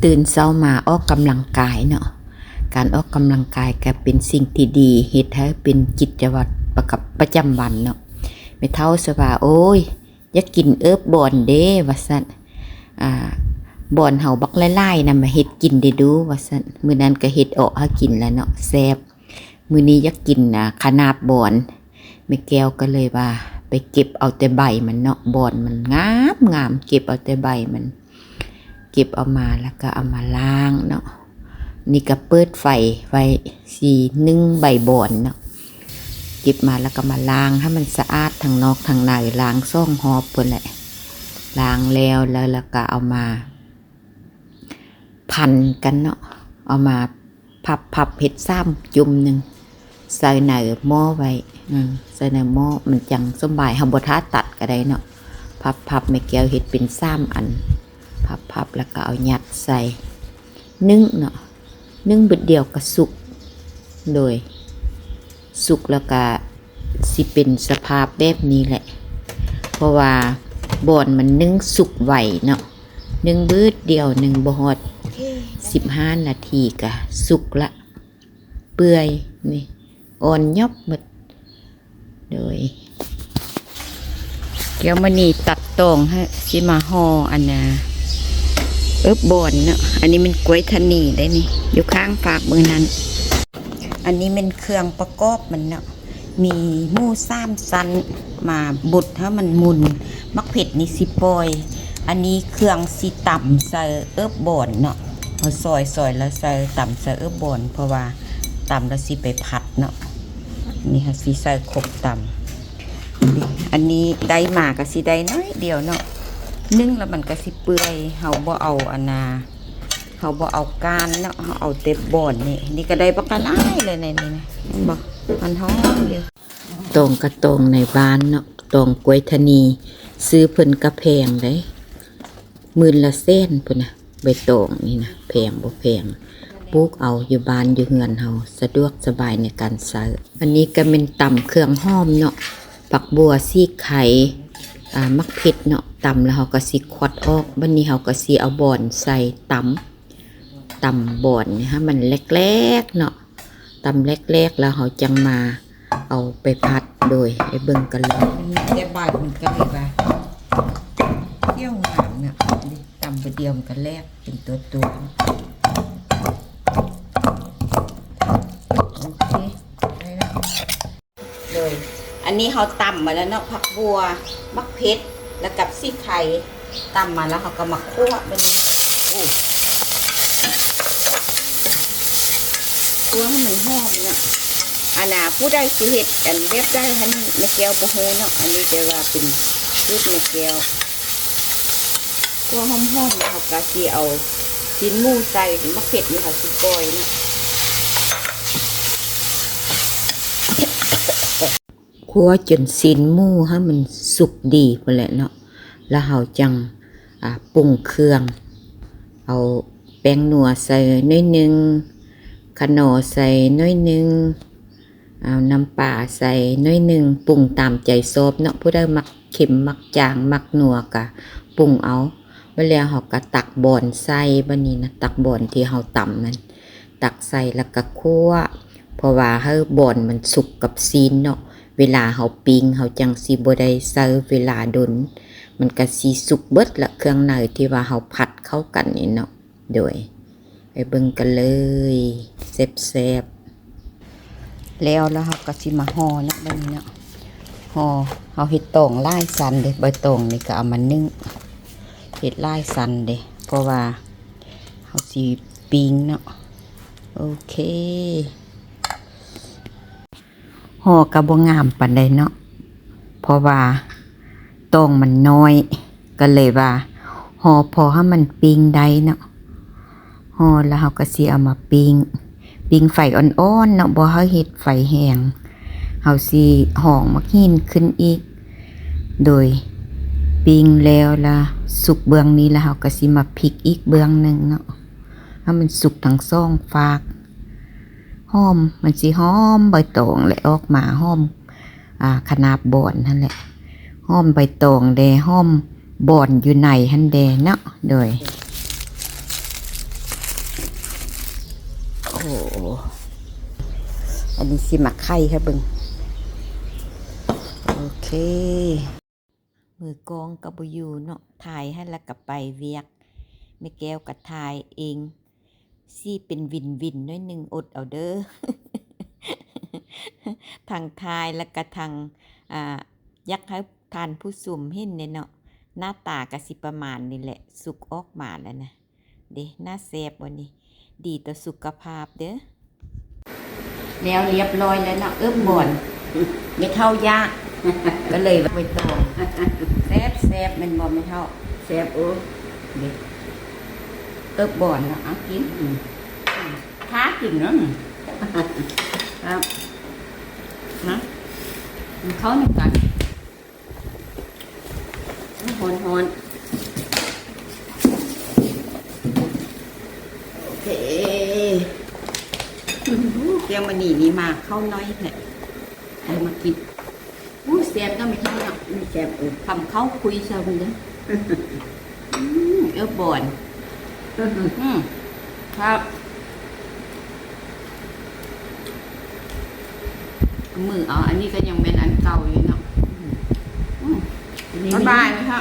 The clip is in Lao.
ຕື່ນເຊົ້າມາອອກກຳລັງກາຍເນາະ, ການອອກກຳລັງກາຍກໍເປັນສິ່ງທີ່ດີ, ເຮັດໃຫ້ເປັນກິດຈະວັດປະກັບ ປະຈຳວັນເນາະ. ແມ່ເຖົ້າສະວ່າ ໂອ້ຍ ຢາກກິນເອິບບອນເດ້ ວ່າຊັ້ນ. ອາ ບອນເຮົາບັກຫຼາຍໆນະ ມາເຮັດກິນເດ້ດູ ວ່າຊັ້ນ. ມື້ນັ້ນກໍເຮັດເອາະໃຫ້ກິນແລ້ວເນາະ, ແຊບ. ມື້ນີ້ຢາກກິນ ອາ ຂະໜາບບອນ. ແມ່ແກ້ວກໍເລີຍວ່າໄປເກັບເອົາແຕ່ໃບມັນເນາະ, ບອນມັນງາມໆ, ເກັບເອົາແຕ່ໃບມັນ, ເກັບເອົາມາແລ້ວກໍເອົາມາລ້າງເນາະ. ນີ້ກໍເປີດໄຟໄວ້ ຊິໜຶ້ງໃບບອນເນາະ. ເກັບມາແລ້ວກໍມາລ້າງໃຫ້ມັນສະອາດທັງນອກທັງໃນ, ລ້າງສອງຮອບພຸ້ນແຫຼະ. ລ້າງແລ້ວ ແລ້ວ ແລ້ວກໍເອົາມາພັນກັນເນາະ, ເອົາມາພັບໆ ເຮັດສາມຈຸ່ມໜຶ່ງ ໃສ່ໃນໝໍ້ໄວ້, ເອີ ໃສ່ໃນໝໍ້ ມັນຈັ່ງສະບາຍ. ເຮົາບໍ່ຖ້າຕັດກໍໄດ້ເນາະ, ພັບໆ ແມ່ແກ້ວເຮັດເປັນສາມອັນ, ພັບໆ ແລ້ວກໍເອົາຍັດໃສ່ ໜຶ້ງເນາະ, ໜຶ້ງບຶດດຽວກໍສຸກ. ໂດຍ ສຸກແລ້ວກະຊິເປັນສະພາບແບບນີ້ແຫຼະ, ເພາະວ່າບອນມັນໜຶ້ງສຸກໄວເນາະ, ໜຶ້ງບຶດດຽວໜຶ່ງ ບໍ່ຮອດສິບຫ້ານາທີກະສຸກລະ, ເປື່ອຍນີ້ ອ່ອນຫຍອບໝົດ. ໂດຍ ແກ້ວມະນີຕັດຕອງໃຫ້ ຊິມາຫໍ່ອັນນ່າ ເອິບບອນເນາະ. ອັນນີ້ແມ່ນກ້ວຍທະນີໄດ໋ນີ້, ຢູ່ຂ້າງຟາກເບິ່ງນັ້ນ. ອັນນີ້ແມ່ນເຄື່ອງປະກອບມັນເນາະ, ມີໝູສາມຊັ້ນ ມາບົດໃຫ້ມັນໝຸ່ນ, ໝາກເຜັດນີ້ຊິປ່ອຍ. ອັນນີ້ເຄື່ອງຊິຕຳໃສ່ເອິບບອນເນາະ, ເຮົາຊອຍໆ ແລ້ວໃສ່ ຕຳໃສ່ເອິບບອນ ເພາະວ່າຕຳແລ້ວຊິໄປຜັດເນາະ. ນີ້ເຮົາຊິໃສ່ຄົບຕຳ. ອັນນີ້ໄດ້ມາກໍຊິໄດ້ໜ້ອຍດຽວເນາະ, ໜຶ້ງແລ້ວມັນກໍຊິເປື່ອຍ. ເຮົາບໍ່ເອົາອັນນ່າ ເຮົາບໍ່ເອົາກ້ານເນາະ, ເຮົາເອົາແຕ່ບອນນີ້. ນີ້ກໍໄດ້ບັກຫຼາຍເລີຍໃນນີ້ນະ, ເຫັນບໍ່? ມັນຫອມຢູ່. ຕອງກະຕອງໃນບ້ານເນາະ, ຕອງກ້ວຍທະນີ ຊື້ເພິ່ນກະແພງເດ້. ໝື່ນລະແສນພຸ້ນນະ, ໃບຕອງນີ້ນະ ແພງບໍ່ແພງ. ປູກເອົາຢູ່ບ້ານຢູ່ເຮືອນເຮົາ ສະດວກສະບາຍໃນການໃຊ້. ອັນນີ້ກໍແມ່ນຕຳເຄື່ອງຫອມເນາະ, ຜັກບົ່ວ ສີໄຄ, ອາ ໝາກເຜັດເນາະ, ຕຳແລ້ວເຮົາກໍຊິຄວັດອອກ. ບັດນີ້ເຮົາກໍຊິເອົາບອນໃສ່ຕຳ, ຕຳບອນນີ້ໃຫ້ມັນແຫຼກໆເນາະ. ຕຳແຫຼກໆ ແລ້ວເຮົາຈັ່ງມາເອົາໄປຜັດ. ໂດຍ ໄປເບິ່ງກັນເລີຍ. ແຕ່ໃບມັນກໍເລີຍວ່າຂຽວງາມນະ, ຕຳບາດດຽວມັນກໍແຫຼກເປັນຕົວໆ. ໂອເຄ ໄດ້ແລ້ວ. ໂດຍ ອັນນີ້ເຮົາຕຳມາແລ້ວເນາະ, ຜັກບົ່ວ, ໝາກເຜັດ ແລ້ວກັບສີໄຄ ຕຳມາແລ້ວເຮົາກໍມາຂົ້ວບັດນີ້. ໂອ້ ຂົ້ວໃຫ້ມັນຫອມເນາະ. ອັນນ່າ ຜູ້ໃດຊິເຮັດອັນແບບໃດຫັ້ນ ແມ່ແກ້ວບໍ່ຮູ້ເນາະ, ອັນນີ້ແຕ່ວ່າເປັນສູດແມ່ແກ້ວ. ຂົ້ວຫອມໆ ເຮົາກະຊິເອົາຊີ້ນໝູໃສ່, ໝາກເຜັດນີ້ເຮົາຊິປ່ອຍເນາະ. ຂົ້ວຈົນຊີ້ນໝູໃຫ້ມັນສຸກດີພຸ້ນແຫຼະເນາະ, ແລ້ວເຮົາຈັ່ງ ອາ ປຸງເຄື່ອງ. ເອົາແປ້ງນົວໃສ່ໜ້ອຍໜຶ່ງ, ຂະໜໍໃສ່ໜ້ອຍໜຶ່ງ, ເອົານ້ຳປາໃສ່ໜ້ອຍໜຶ່ງ, ປຸງຕາມໃຈຊອບເນາະ, ຜູ້ໃດມັກເຄັມມັກຈາງມັກນົວກະປຸງເອົາ. ບັດແລ້ວເຮົາກະຕັກບອນໃສ່, ບັດນີ້ນະ ຕັກບອນທີ່ເຮົາຕຳນັ້ນ ຕັກໃສ່ແລ້ວກະຂົ້ວ, ເພາະວ່າໃຫ້ບອນມັນສຸກກັບຊີ້ນເນາະ, ເວລາເຮົາປີ້ງເຮົາຈັ່ງຊິບໍ່ໄດ້ໃຊ້ເວລາດົນ, ມັນກະຊິສຸກເບິດລະ ເຄື່ອງໃນທີ່ວ່າເຮົາຜັດເຂົ້າກັນນີ້ເນາະ. ໂດຍ ໄປເບິ່ງກັນເລີຍ ແຊບໆ. ແລ້ວ ແລ້ວເຮົາກໍຊິມາຫໍ່ເນາະ ບັດນີ້ເນາະ, ຫໍ່ ເຮົາເຮັດຕອງຫຼາຍຊັ້ນເດ້, ໃບຕອງນີ້ກໍເອົາມາໜຶ້ງ ເຮັດຫຼາຍຊັ້ນເດ້ ເພາະວ່າເຮົາຊິປີ້ງເນາະ. ໂອເຄ ຫໍ່ກໍບໍ່ງາມປານໃດເນາະ ເພາະວ່າຕອງມັນນ້ອຍ ກໍເລີຍວ່າຫໍ່ພໍໃຫ້ມັນປີ້ງໄດ້ເນາະ. ຫໍ່ແລ້ວເຮົາກໍຊິເອົາມາປີ້ງ, ປີ້ງໄຟອ່ອນໆເນາະ, ບໍ່ໃຫ້ເຮັດໄຟແຮງ. ເຮົາຊິຮອງໝາກຫີນຂຶ້ນອີກ, ໂດຍປີ້ງແລ້ວລະສຸກເບື້ອງນີ້ ແລ້ວເຮົາກໍຊິມາພິກອີກເບື້ອງໜຶ່ງເນາະ, ໃຫ້ມັນສຸກທັງສອງຟາກ. ຫອມ, ມັນຊິຫອມໃບຕອງ ແລະ ອອກມາຫອມ ອາ ຂະໜາບບອນຫັ້ນແຫຼະ, ຫອມໃບຕອງແດ່ ຫອມບອນຢູ່ໃນຫັ້ນແດ່ເນາະ. ໂດຍ ໂອ້ ອັນນີ້ຊິມາໄຂໃຫ້ເບິ່ງ. ໂອເຄ ມືກອງກໍບໍ່ຢູ່ເນາະ ຖ່າຍໃຫ້ແລ້ວກໍໄປວຽກ. ແມ່ແກ້ວກໍຖ່າຍເອງ ຊິເປັນວິນໆໜ້ອຍໜຶ່ງ ອົດເອົາເດີ ທັງຖ່າຍແລ້ວກໍທັງ ອ່າ ຢາກໃຫ້ທ່ານຜູ້ຊົມເຫັນເດ້ເນາະ. ໜ້າຕາກໍຊິປະມານນີ້ແຫຼະ ສຸກອອກມາແລ້ວນະ. ເດ້ ໜ້າແຊບບໍ່ນີ້? ດີຕໍ່ສຸຂະພາບເດີ. ແລ້ວລຽບລ້ອຍແລ້ວເນາະ ເອິບບອນ ອືມ ແມ່ເຖົ້າຢາກ ກໍເລີຍໄວ້ຕໍ່. ແຊບໆ ແມ່ນບໍ່ແມ່ເຖົ້າ? ແຊບ ໂອ້ ເດ້ ເອິບບອນເນາະ. ເອົາກິນ ອືມ ຖ້າກິນເນາະ ຄັບ ມາ ກິນເຂົ້ານຳກັນ. ຮ້ອນໆ ໂອເຄ. ໂອ້ ແກ້ວມະນີນີ້ມາເຂົ້າໜ້ອຍແທ້ ໄດ້ມາກິນ. ໂອ້ ແຊບເນາະແມ່ເຖົ້າເນາະ. ອືມ ແຊບ ເອີ ຄຳເຂົ້າຄຸຍຊະເບິ່ງເດີ. ອືມ ເອີບອນ ອືມ ຄັບ. ມືເອົາ ອັນນີ້ກໍຍັງແມ່ນອັນເກົ່າຢູ່ເນາະ. ອືມ ອືມ ອັນນີ້ ສະບາຍເນາະ.